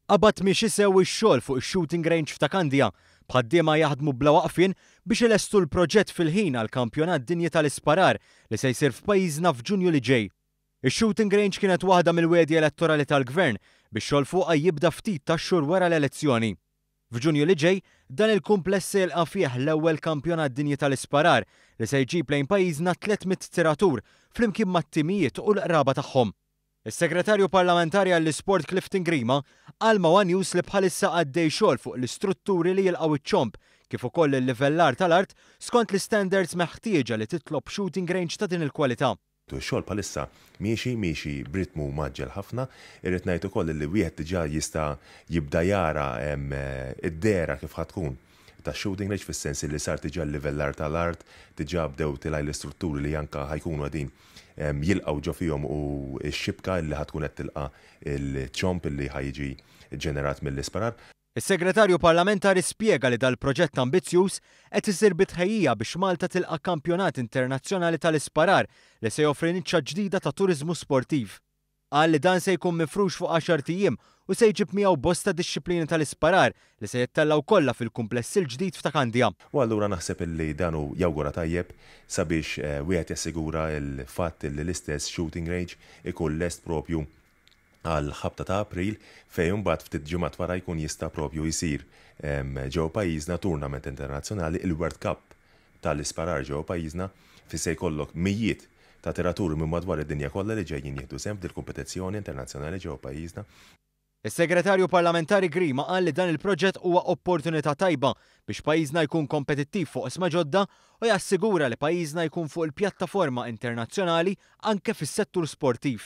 Qabad miexi sew ix-xogħol fuq ix-shooting range f'Ta' Kandja, b'ħaddiema jaħdmu bla waqfien biex ilestu l-proġett fil-ħin għall-Kampjonat Dinji tal-Isparar li se jsir f'pajjiżna f'Ġunju li ġej. Ix-shooting range kienet waħda mill-wegħdi elettorali tal-Gvern biex xogħol fuqha jibda ftit tax-xhur wara l-elezzjoni. F'Ġunju li ġej, dan il-kumpless se jilqa' fih l-ewwel Kampjonat Dinji tal-Isparar li se jġib lejn pajjiżna 300 tiratur flimkien mat-timijiet u l-qraba tagħhom. Is-Segretarju Parlamentari għall-Isport Clifton Grima qal ma' one News li bħalissa għaddej xogħol fuq l-istrutturi li jilqgħu ċ-ċomb kif ukoll il-livellar tal-art skont l-istandards meħtieġa li titlob shooting range ta' din il-kwalità. Ix-xogħol bħalissa miexi, miexi b'ritmu mgħaġġel ħafna. Irrid ngħid ukoll li wieħed diġà jista' jibda jara d-dehra kif ħa tkun tax-shooting range fis-sens li sar diġà l-livellar tal-art, diġà bdew tilgħi l-istrutturi li anke ħa jkunu qegħdin jilqgħu ġo fihom u x-xibka li ħa tkun qed tilqa' l-ċomb li ħa jiġi ġenerat mill-isparar. Is-Segretarju Parlamentari spjega li dal-proġett ambizzjuż qed isir bi tħejjija biex Malta tilqa' kampjonat internazzjonali tal-isparar li se joffri niċċa ġdida ta' turiżmu sportiv. Qal li dan se jkun mifrux fuq għaxart ijiem u se jġib miegħu bosta dixxiplini tal-isparar li se jittellgħu kollha fil-kumpless il-ġdid f'Ta' Kandja. U allura naħseb illi dan hu jawgura tajjeb sabiex wieħed jassigura l-fatt illi l-istess shooting range ikun lest propju għall-ħabta ta' April fejn imbagħad ftit ġimgħat wara jkun jista' propju jsir ġewwa pajjiżna tournament internazzjonali, il-World Cup tal-isparar ġewwa pajjiżna, fejn se jkollok mijiet ta' tiraturi minn madwar id-dinja kollha li ġejjin jieħdu sehem f'dil-kompetizzjoni internazzjonali ġewwa pajjiżna. Is-Segretarju Parlamentari Grima qal li dan il-proġett huwa opportunità tajba biex pajjiżna jkun kompetittiv fuq oqsma ġodda u jassigura li pajjiżna jkun fuq il-pjattaforma internazzjonali anke fis-settur sportiv.